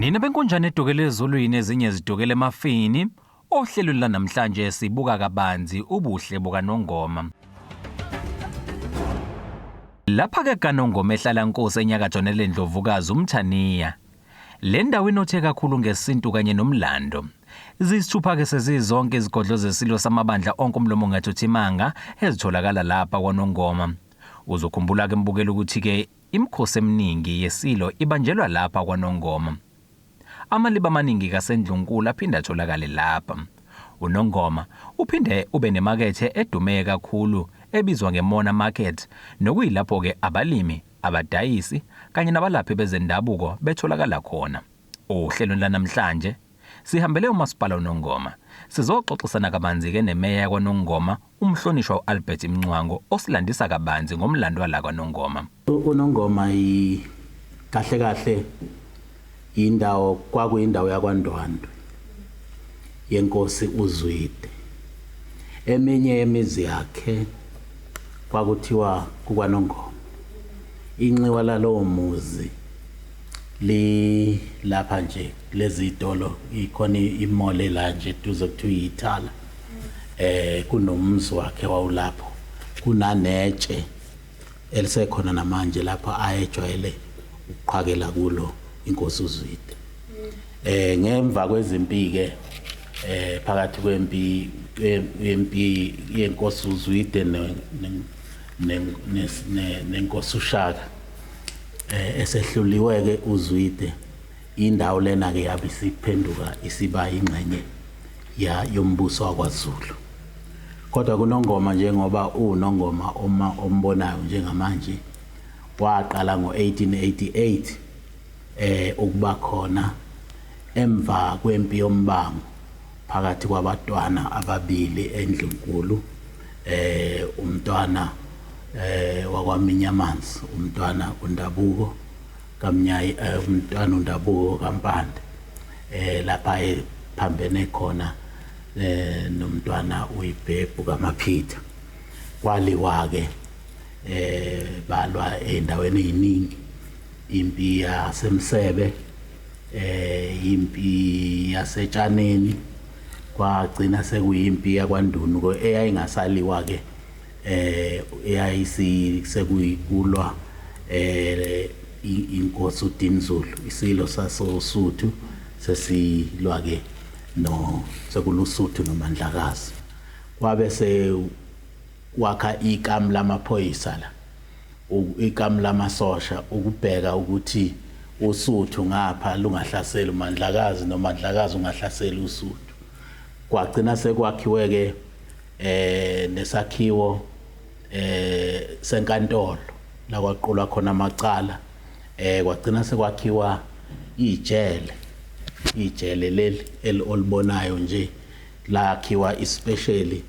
Nina benkonjane edukele ezulwini ezinye zidukele emafini, ohlelweni lanamhlanje sibuka kabanzi ubuhle bukaNongoma. Lapha-ke kaNongoma ehlala nkosi enyakatho nelendlovukazi uMthaniya. Le ndawo inothe kakhulu ngesintu kanye nomlando. Zisithupha-ke sezizonke izigodlo zesilo samabandla onke umlomo ngathuthi imanga ezitholakala lapha kwaNongoma. Uzokhumbula-ke mbukeli ukuthi-ke imikhosi eminingi yeSilo ibanjelwa lapha kwaNongoma. Amaliba amaningi kaseNdlunkulu aphinde atholakale lapha. UNongoma uphinde ube nemakethe edume kakhulu ebizwa ngeMona Market nokuyilapho-ke abalimi, abadayisi kanye nabalaphi bezendabuko betholakala khona. Ohlelweni lanamhlanje sihambele uMasipala uNongoma. Sizoxoxisana kabanzi-ke neMeya yakwaNongoma uMhlonishwa u-Albert Mncwango osilandisa kabanzi ngomlando wala kwaNongoma. UNongoma kahle kahle indawo kwakuyindawo yakwaNdwandwe yenkosi uZwide. Eminye yemizi yakhe kwakuthiwa kukwaNongoma. Inxiwa lalowo muzi li lapha nje kulezi zitolo ikhona imall la nje eduze kuthiwa iyithala kunomzi wakhe wawulapho kunanetshe elisekhona namanje lapho ayejwayele ukuqhakela kulo inkosi uZwide. Ngemva kwezimpi ke phakathi kwempi yempi yenkosi uZwide nenkosi uShaka esehluliwe ke uZwide, indawo lena ke yabe isiphenduka isiba ingxenye ya yombuso wakwaZulu. Kodwa kuNongoma njengoba uNongoma uma ombonayo njengamanje waqala ngo-1888 ukuba khona emva kwempi yombango phakathi kwabatwana ababili endlunkulu, umntwana wakwaMinyamanzi, umntwana uNdabuko kaMnyayi, umntwana uNdabuko kaMpande, lapha ephambene khona nomntwana uYibhebhu kaMaphitha. Kwaliwa ke balwa endaweni eziningi, impi yaseMsebe, impi yaseTshaneni, kwagcina sekuyimpi yakwaNdunu eyayingasaliwa ke, eyayisi sekuyikulwa inkosi uDinizulu, isilo sasoSuthu sesilwa ke no sekulusuthu noMandlakazi. Kwabe se wakha ikamu lamaphoyisa la, ikamu lamasosha, ukubheka ukuthi uSuthu ngapha lungahlaseli uMandlakazi noMandlakazi ungahlaseli uSuthu. Kwagcina sekwakhiwe ke nesakhiwo senkantolo la kwaqulwa khona amacala, kwagcina sekwakhiwa ijele, ijele leli olibonayo nje lakhiwa especially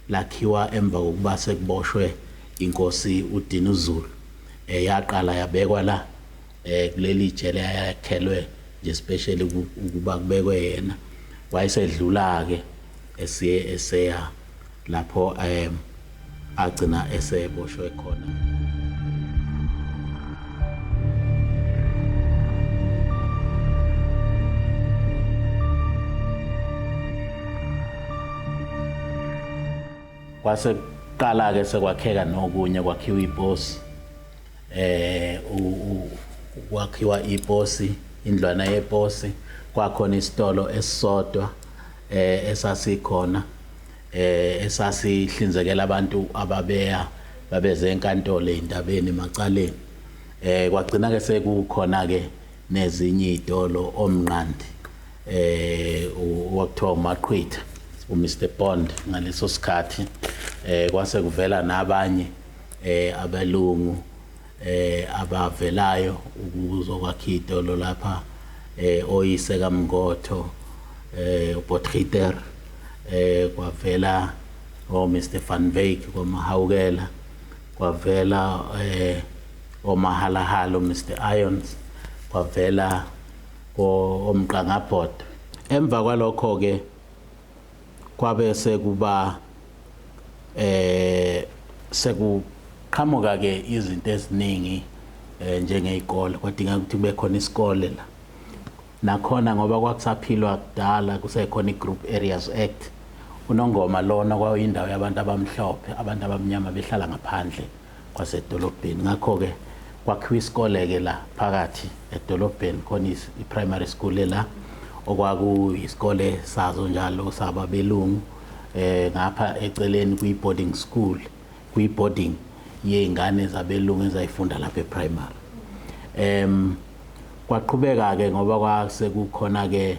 lakhiwa emva kokuba sekuboshwe inkosi uDinuzulu. Yaqala yabekwa la kuleli jele yakhelwe nje especially ukuba kubekwe yena. Wayesedlula ke esiye eseya lapho agcina eseboshwe khona. Kwase kuqala ke sekwakheka nokunye, kwakhiwa iposi, kwakhiwa iposi, indlwana yeposi, kwakhona isitolo esisodwa esasikhona esasihlinzekela abantu ababeya babeze enkantolo ey'ndabeni emacaleni. Kwagcina ke sekukhona ke nezinye iy'tolo omnqandi, owakuthiwa uMaqhwitha, uMr Bond ngaleso sikhathi. Kwase kuvela nabanye abelungu abavelayo ukuzokwakha iy'tolo lapha, oyise kaMngotho, uPotgieter, kwavela o Mr Van Wyk kwaMahawukela, kwavela oMahalahala, Mr Irons, kwavela oMqangabhodo. Emva kwalokho ke kwabe sekuba sekuqhamuka ke izinto eziningi njengey'kole. Kwadingeka ukuthi kube khona isikole la. Nakhona ngoba kwakusaphilwa kudala kusekhona i-Group Areas Act, uNongoma lona kwakuyindawo yabantu abamhlophe, abantu abamnyama behlala ngaphandle kwasedolobheni. Ngakho-ke kwakhiwa isikole-ke la phakathi edolobheni, khona i-primary school la okwakuyisikole sazo njalo sababelungu, ngapha eceleni kwi-boarding school, kwi-boarding yey'ngane zabelungu ezayifunda lapha e-primary. Kwaqhubeka-ke ngoba kwasekukhona-ke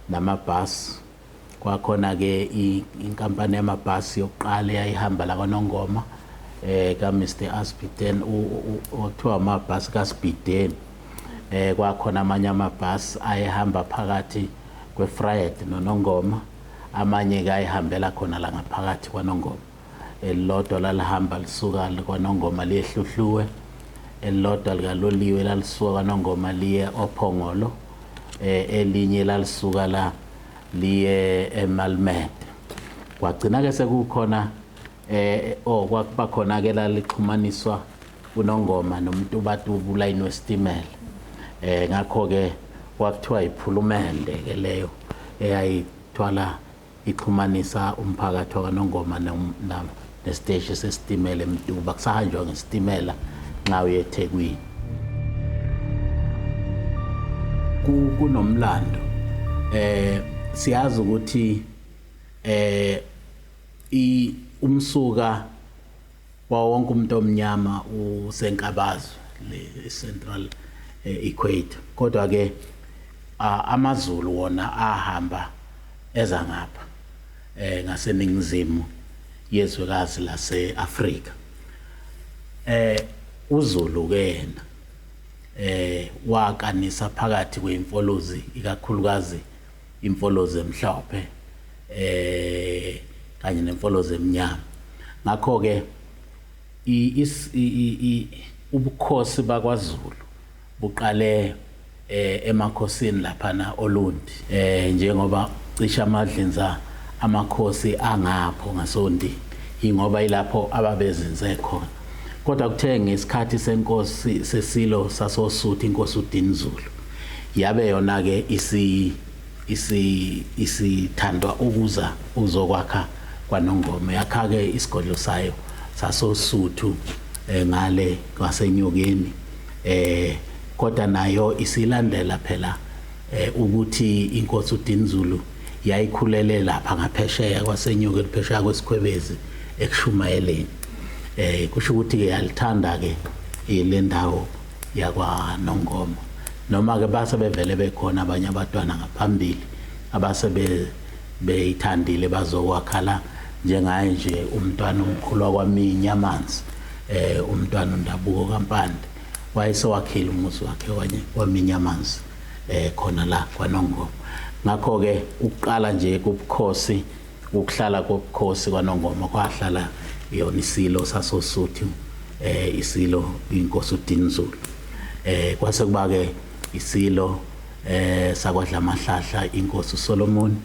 namabhasi, kwakhona-ke inkampani yamabhasi yokuqala eyayihamba la kwaNongoma, ka Mr Aspiden, okuthiwa amabhasi kaSpiden. Kwakhona amanye amabhasi ayehamba phakathi kweVryheid noNongoma, amanye-ke ayehambela khona la ngaphakathi kwaNongoma. Elilodwa lalihamba lisuka kwaNongoma liye eHluhluwe, elilodwa likaloliwe lalisuka kwaNongoma liye oPhongolo, elinye lalisuka la liye eMalmede. Kwagcina-ke sekukhona kwakuba khona-ke lalixhumaniswa uNongoma noMtubatuba ulayini wesitimela. Ngakho-ke kwakuthiwa iphulumende-ke leyo eyayithwala ixhumanisa umphakathi wakwaNongoma nesiteshi sesitimela eMtuba. Kusahanjwa ngesitimela nxa uye eThekwini. Kunomlando. Siyazi ukuthi umsuka wawo wonke umuntu omnyama usenkabazwe le Central Equator, kodwa ke amaZulu wona ahamba eza ngapha ngaseningizimu yezwekazi lase-Afrika. UZulu ke yena wakanisa phakathi kwemfolozi, ikakhulukazi imfolozi emhlophe kanye nemfolozi emnyama. Ngakho ke ubukhosi bakwaZulu buqale emakhosini laphana oLundi, njengoba cishe amadlinza amakhosi angapho ngasondi, ingoba ilapho ababezinze khona. Kodwa kuthe ngesikhathi senkosi sesilo sasoSuthu inkosi uDinizulu, yabe yona ke isithandwa ukuza uzokwakha kwaNongoma, yakha ke isigodlo sayo sasoSuthu ngale kwaseNyokeni. Kodwa nayo isilandela phela ukuthi inkosi uDinizulu yayikhulele lapha ngaphesheya kwaseNyokeni, phesheya kwesikhwebezi ekushumayeleni. Kusho ukuthi ke yalithanda ke le ndawo yakwaNongoma, noma ke base bevele bekhona abanye abatwana ngaphambili abase beyithandile bazokwakhala, njengaye nje umntwana omkhulu wakwaMinya amanzi, umntwana uNdabuko kaMpande wayesewakhile umuzi wakhe kwaMinya amanzi khona la kwaNongoma. Ngakho ke ukuqala nje kubukhosi, ukuhlala kobukhosi kwaNongoma kwahlala yona isilo sasoSuthu, isilo inkosi uDinizulu. Kwase kuba ke isilo sakwaDlamahlahla inkosi uSolomon,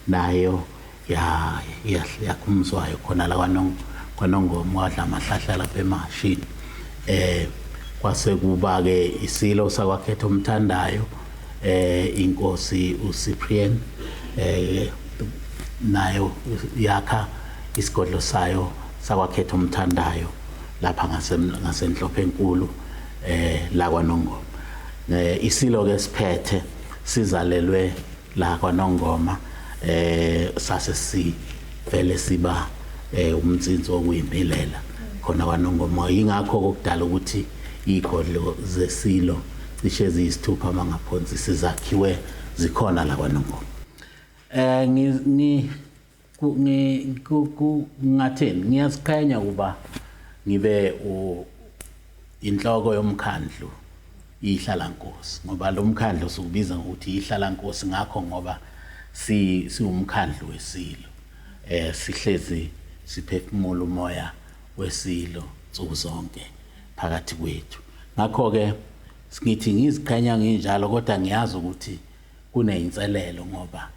nayo yakhumuzwayo khona la kwaNongoma kwaDlamahlahla lapha eMashini. Kwase kuba ke isilo sakwakhetha umthandayo, inkosi uCyprian, nayo yakha isigodlo sayo sakwakhetha umthandayo lapha ngasenhlophe enkulu la kwaNongoma. Isilo ke siphethe sizalelwe la kwaNongoma, sase sivele siba umtsinsi wokuyimilela khona kwaNongoma. Yingakho kokudala ukuthi igodlo zesilo cishe eziyisithupha amangaphonsi sizakhiwe zikhona la kwaNongoma. Ngingathini, ngiyaziqhenya kuba ngibe inhloko yomkhandlu iHlalankosi, ngoba lo mkhandlu sikubiza ngokuthi iHlalankosi ngakho ngoba siwumkhandlu wesilo, sihlezi siphefumula umoya wesilo nsuku zonke phakathi kwethu. Ngakho ke ngithi ngiziqhenya nginjalo, kodwa ngiyazi ukuthi kuneyinselelo ngoba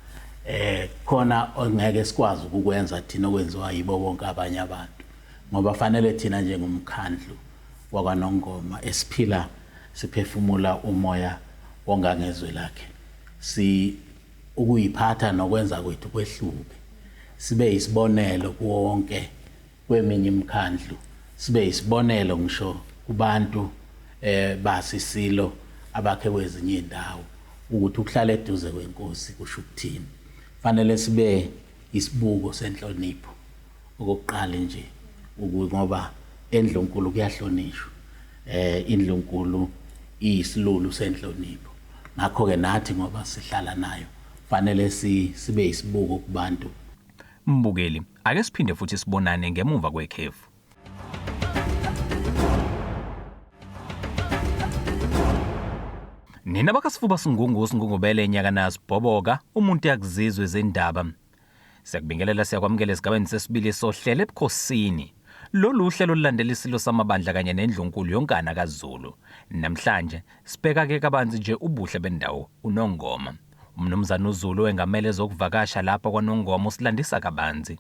khona ongeke sikwazi ukukwenza thina okwenziwa yibo bonke abanye abantu, ngoba fanele thina njengomkhandlu wakwaNongoma esiphila siphefumula umoya wongangezwe lakhe Si ukuyiphatha nokwenza kwethu kwehluke, sibe isibonelo kuwo wonke kweminye imikhandlu, sibe isibonelo ngisho kubantu basisilo abakhe kwezinye indawo ukuthi ukuhlala eduze kwenkosi kusho ukuthini. Fanele sibe isibuko senhlonipho okokuqala nje, ngoba endlunkulu kuyahlonishwa, indlunkulu iyisilulu senhlonipho. Ngakho-ke nathi ngoba sihlala nayo fanele sibe isibuko kubantu. Mbukeli, ake siphinde futhi sibonane ngemuva kwekhefu. Nina bakasifuba singungu singungubele nyakana sibhoboka umuntu yakuzizwe izindaba. Siyakubingelela, siyakwamukela esigabeni sesibili sohlelo ebukhosini. Lolu hlelo lulandela isilo samabandla kanye nendlunkulu yonkana kaZulu. Namhlanje sibheka ke kabanzi nje ubuhle bendawo uNongoma. Umnumzane uZulu engamele ezokuvakasha lapha kwaNongoma usilandisa kabanzi.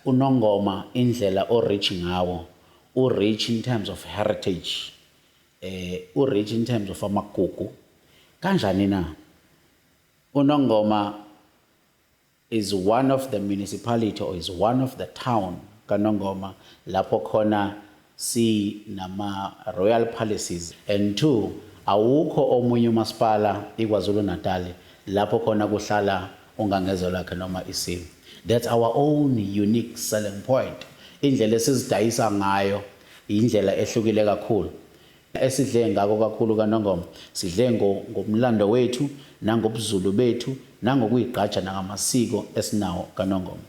UNongoma indlela o-rich ngawo, u-rich in terms of heritage, u-rich in terms of amagugu. Kanjani na? UNongoma is one of the municipality or is one of the town kaNongoma lapho khona sinama royal palaces, and two, awukho omunye umasipala iKwaZulu Natal lapho khona kuhlala ungangezwe lakhe noma isilo. That's our own unique selling point. Indlela esizidayisa ngayo indlela ehlukile kakhulu. Esidle ngako kakhulu kaNongoma, sidle ngomlando wethu nangobuzulu bethu nangokuyigqaja nangamasiko esinawo kaNongoma.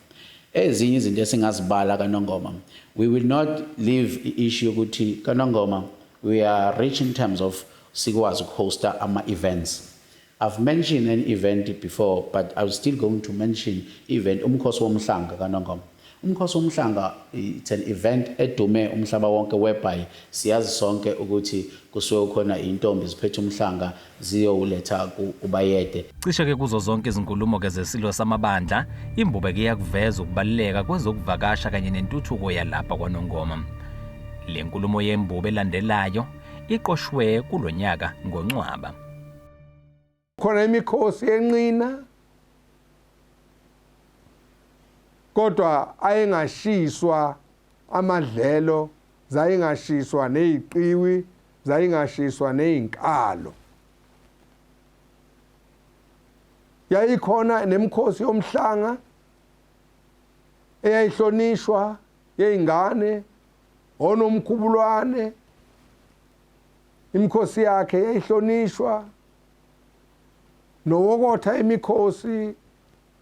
Ezinye izinto esingazibala kaNongoma, we will not leave i-issue yokuthi kaNongoma we are rich in terms of sikwazi ukuhosta ama-events. I've mentioned an event before, but I'm still going to mention event Umkhosi Womhlanga kaNongoma. Umkhosi Womhlanga, it's an event edume umhlaba wonke, whereby siyazi sonke ukuthi kusuke khona intombi ziphethe umhlanga ziyowuletha kubayede. Cishe ke kuzo zonke izinkulumo ke zesilo samabandla, imbube ke iyakuveza ukubaluleka kwezokuvakasha kanye nentuthuko yalapha kwaNongoma. Le nkulumo yembube elandelayo iqoshwe kulonyaka ngoNcwaba. Khona imikhosi yenqina, kodwa ayengashiswa amadlelo, zayingashiswa neziqiwi, zayingashiswa nezinkalo. Yayikhona nemikhosi yomhlanga eyayihlonishwa yey'ngane, onomkhubulwane, imikhosi yakhe yayihlonishwa, nowokotha imikhosi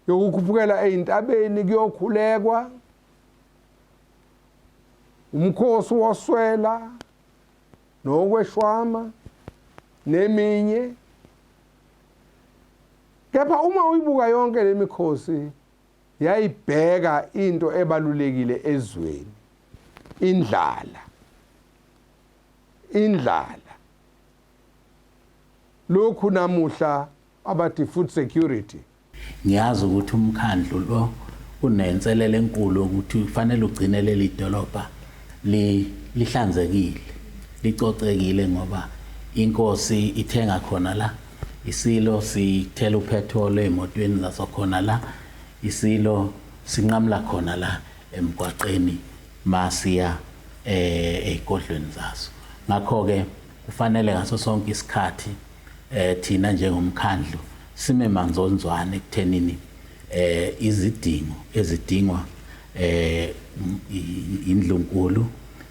yokukhuphukela ey'ntabeni kuyokhulekwa, umkhosi woswela nokweshwama neminye. Kepha uma uyibuka yonke le mikhosi, yayibheka into ebalulekile ezweni, indlala. Indlala. Lokhu namuhla abathi food security. Ngiyazi ukuthi umkhandlu lo unenselelo enkulu ukuthi kufanele ugcine leli dolobha lihlanzekile, licocekile, ngoba inkosi ithenga khona la, isilo sithela uphetholo ey'motweni zaso khona la, isilo sinqamula khona la emgwaqeni masiya ey'godlweni zaso. Ngakho-ke kufanele ngaso sonke isikhathi thina njengomkhandlu sime manzonzwane ekuthenini izidingo ezidingwa indlunkulu,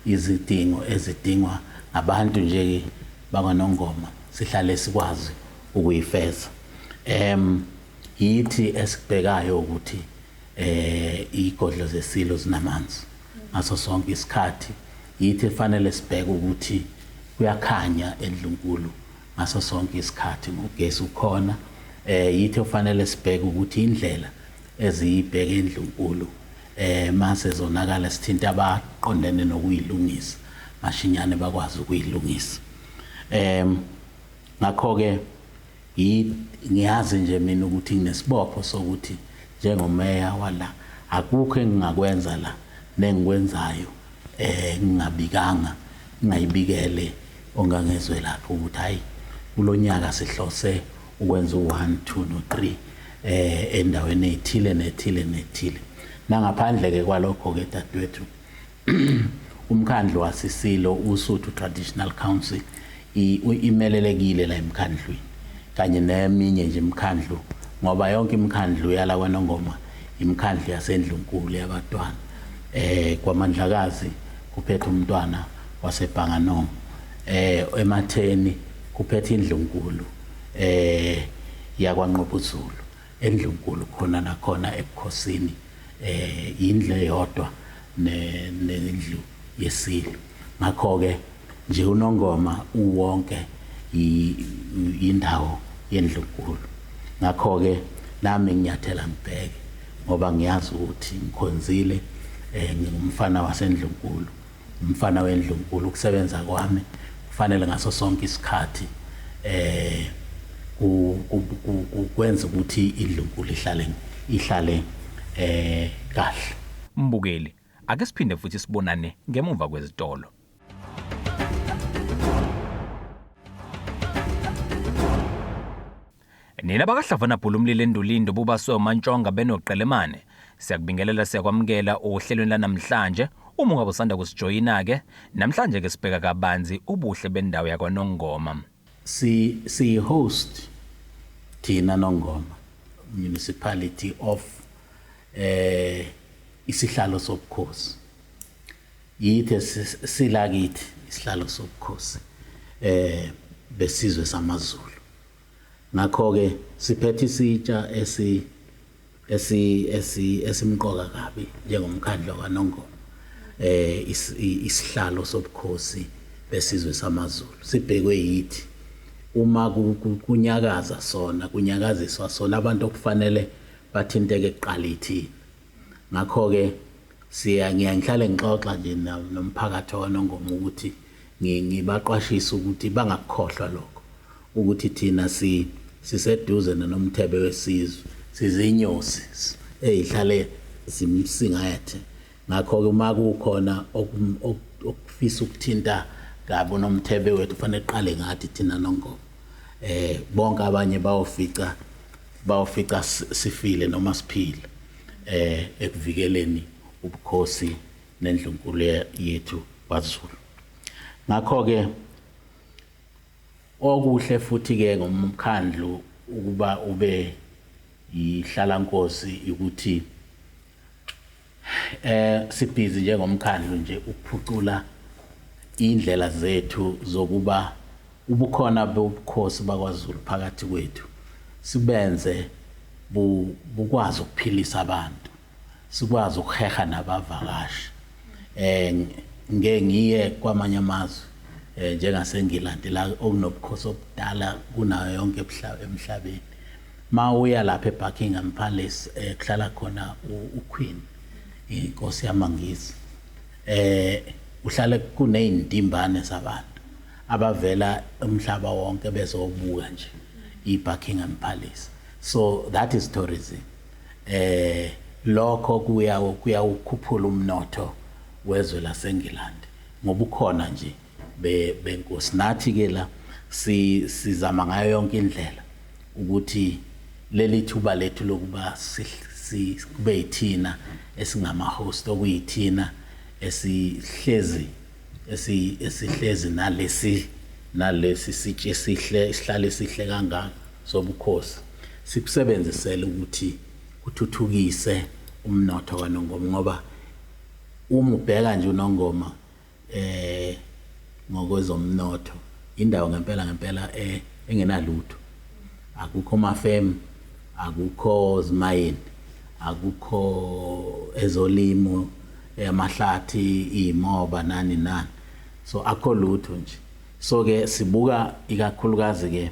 izidingo ezidingwa abantu nje bakwaNongoma sihlale sikwazi ukuyifeza. Yithi esikubhekayo ukuthi igodlo zesilo zinamanzi ngaso sonke isikhathi, yithi efanele sibheke ukuthi kuyakhanya endlunkulu ngaso sonke isikhathi, ugesi ukhona. Yithi ofanele sibheke ukuthi indlela eziyibheke endlunkulu mase zonakala sithinta abaqondene nokuyilungisa mashinyane bakwazi ukuyilungisa. Ngakho-ke ngiyazi nje mina ukuthi nginesibopho sokuthi njengomeya wala akukho engingakwenza la nengikwenzayo ngingabikanga, ngingayibikele ongangezwe lapho ukuthi hayi kulonyaka sihlose ukwenza u-1 2 no-3 endaweni ethile nethile nethile. Nangaphandle ke kwalokho ke dadewethu, umkhandlu wasisilo uSuthu Traditional Council imelelekile la emkhandlwini kanye neminye nje imikhandlu, ngoba yonke imikhandlu yala kwaNongoma imikhandlu yasendlunkulu yabatwana. KwaMandlakazi kuphethe umntwana waseBhanganoma, eMatheni kuphethe indlunkulu yakwaNqobuzulu, endlunkulu khona nakhona ebukhosini indlu eyodwa nendlu yesilo. Ngakho ke nje uNongoma uwonke indawo yendlunkulu. Ngakho ke nami nginyathela ngibheke ngoba ngiyazi ukuthi ngikhonzile, ngingumfana wasendlunkulu, umfana wendlunkulu. Ukusebenza kwami kufanele ngaso sonke isikhathi kwenza ukuthi indlunkulu ihlale kahle. Mbukeli, ake siphinde futhi sibonane ngemuva kwezitolo. Nina bakaHlavana Bhulumlilo Endulindo bubaswe uMantshonga benoQelemane, siyakubingelela, siyakwamukela ohlelweni lanamhlanje. Uma ungabe usanda kusijoyina ke namhlanje ke sibheka kabanzi ubuhle bendawo yakwaNongoma. Si host thina Nongoma Municipality of isihlalo sobukhosi, yithe silakithi isihlalo sobukhosi besizwe samaZulu. Ngakho ke siphethe isitsha esi esi esi esimqoka kabi njengomkhandlu kaNongoma, isihlalo sobukhosi besizwe samaZulu sibhekwe yithi. Uma kunyakaza sona, kunyakaziswa sona, abantu okufanele bathinteke kuqala ithina. Ngakho ke ngiyahlale ngixoxa nje nomphakathi waNongoma ukuthi ngibaqwashisa ukuthi bangakukhohlwa lokho, ukuthi thina siseduze noNomthebe wesizwe, sizinyosi ezihlale zimsingathe. Ngakho ke uma kukhona okufisa ukuthinta kabi uNomthebe wethu, kufanele qale ngathi thina Nongoma. Bonke abanye bayofica sifile noma siphila ekuvikeleni ubukhosi nendlunkulu yethu kwaZulu. Ngakho ke okuhle futhi ke ngomkhandlu ukuba ube yihlalankosi ukuthi sibhizi njengomkhandlu nje ukuphucula indlela zethu zokuba ubukhona bobukhosi bakwaZulu phakathi kwethu sibenze bukwazi ukuphilisa abantu, sikwazi ukuheha nabavakashi. Ngeke ngiye kwamanye amazwe njengaseNgilandi la okunobukhosi obudala kunayo yonke emhlabeni. Mawuya lapha eBuckingham Palace kuhlala khona uQueen, inkosi yamaNgisi, uhlale kuneyindimbane zabantu abavela umhlaba wonke bezobuka nje iBuckingham Palace. So that is tourism. Lokho kuyawukhuphula umnotho wezwe laseNgilandi ngobukhona nje benkosi. Nathi ke la sizama ngayo yonke indlela ukuthi leli thuba lethu lokuba kube yithina esingama host, okuyithina esihlezi nalesi sitshe esihle, isihlalo esihle kangaka sobukhosi, sikusebenzisele ukuthi kuthuthukise umnotho kaNongoma. Ngoba uma ubheka nje uNongoma ngokwezomnotho, indawo ngempela ngempela engenalutho, akukho mafemu, akukho zimayini, akukho ezolimo, amahlathi, imoba nani nani, so akho lutho nje. So ke sibuka ikakhulukazi ke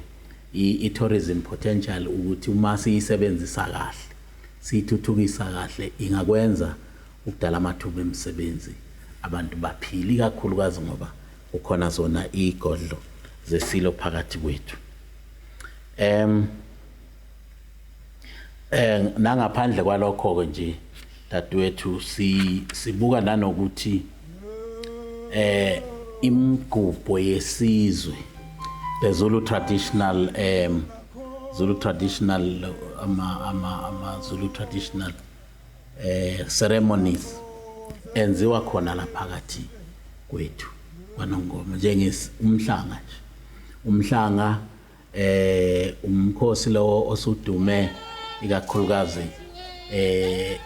i-tourism potential ukuthi uma siyisebenzisa kahle, siyithuthukisa kahle, ingakwenza ukudala amathuba emisebenzi, abantu baphile, ikakhulukazi ngoba kukhona zona igodlo zesilo phakathi kwethu. Nangaphandle kwalokho ke nje dadewethu, sibuka nanokuthi imigubho yesizwe, the Zulu traditional Zulu traditional ama ama ama Zulu traditional ceremonies enziwa khona la phakathi kwethu kwaNongoma, njenge umhlanga nje. Umhlanga umkhosi lo osudume ikakhulukazi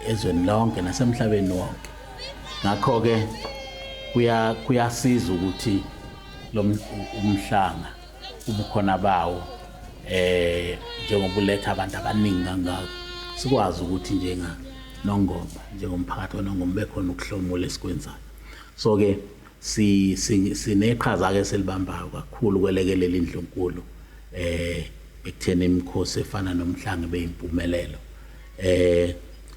ezweni lonke nasemhlabeni wonke. Ngakho ke kuyasiza ukuthi lo umhlanga ubukhona bawo njengoba uletha abantu abaningi kangaka, sikwazi ukuthi njenga Nongoma, njengomphakathi waNongoma, bekhona ukuhlomula esikwenzayo. So ke si sineqhaza ke selibambayo kakhulu kwelekelela indlunkulu ekutheni imikhosi efana nomhlanga beyimpumelelo.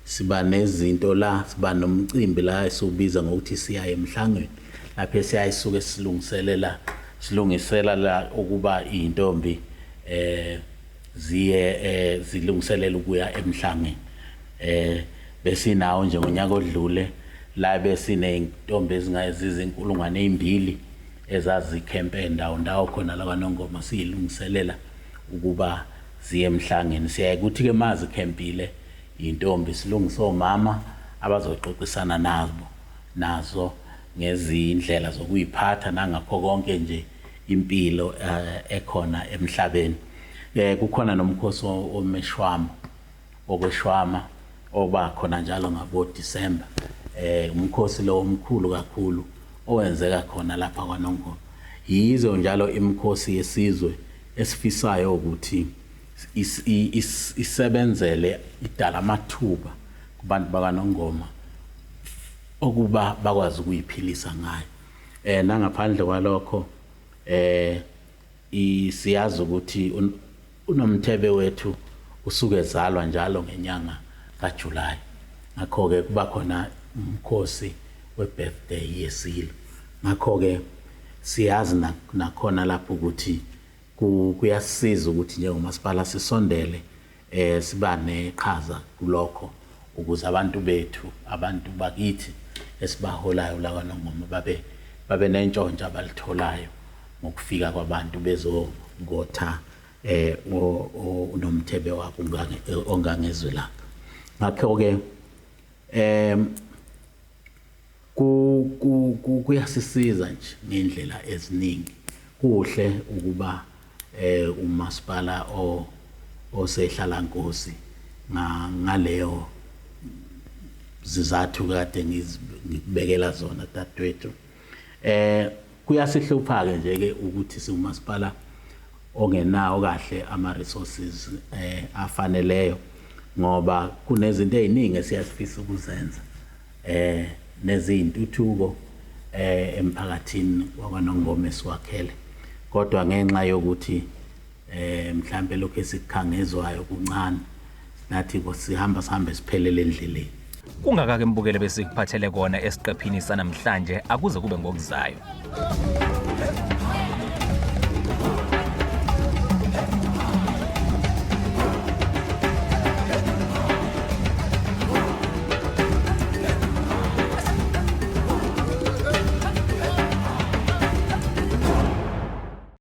Siba nezinto la, siba nomcimbi la esiwubiza ngokuthi siya emhlangeni, lapho esiyayisuke silungiselela silungisela la ukuba intombi ziye zilungiselela ukuya emhlangeni. Besinawo nje ngonyaka odlule la besiney'ntombi ezingazizinkulungwane ey'mbili ezazikhempe ndawo ndawo khona la kwaNongoma, siyilungiselela ukuba ziye emhlangeni. Siyaye kuthi-ke uma zikhempile iy'ntombi silungise omama abazoxoxisana nabo nazo ngezindlela zokuyiphatha nangakho konke nje impilo ekhona emhlabeni. Kukhona nomkhosi omeshwama, okweshwama oba khona njalo ngabo December. Umkhosi lo omkhulu kakhulu owenzeka khona lapha kwaNongoma. Yizo njalo imikhosi yesizwe esifisayo ukuthi isebenzele idala amathuba kubantu bakaNongoma okuba bakwazi ukuyiphilisa ngayo. Nangaphandle kwalokho siyazi ukuthi uNomthebe wethu usuke ezalwa njalo ngenyanga kaJuly. Ngakho ke kuba khona umkhosi we-birthday yesilo. Ngakho ke siyazi nakhona lapho ukuthi kuyasiza ukuthi njengomasipala sisondele siba neqhaza kulokho, ukuze abantu bethu, abantu bakithi esibaholayo la kwaNongoma babe nentshontsho abalitholayo ngokufika kwabantu bezokotha uNomthebe wabo ongangezwe lakhe. Ngakho ke kuyasisiza nje ngendlela eziningi. Kuhle ukuba umasipala osehlala nkosi ngaleyo zizathu kade ngikubekela zona dadewethu. Kuyasihlupha ke nje ke ukuthi siwumasipala ongenawo kahle ama resources afaneleyo, ngoba kunezinto eziningi esiyasifisa ukuzenza nezintuthuko emphakathini wakwaNongoma esiwakhele, kodwa ngenxa yokuthi mhlambe lokho esikukhangezwayo kuncane, nathi sihamba sihambe siphelele endleleni. Kungakake mbukele besikuphathele kona esiqephini sanamhlanje, akuze kube ngokuzayo.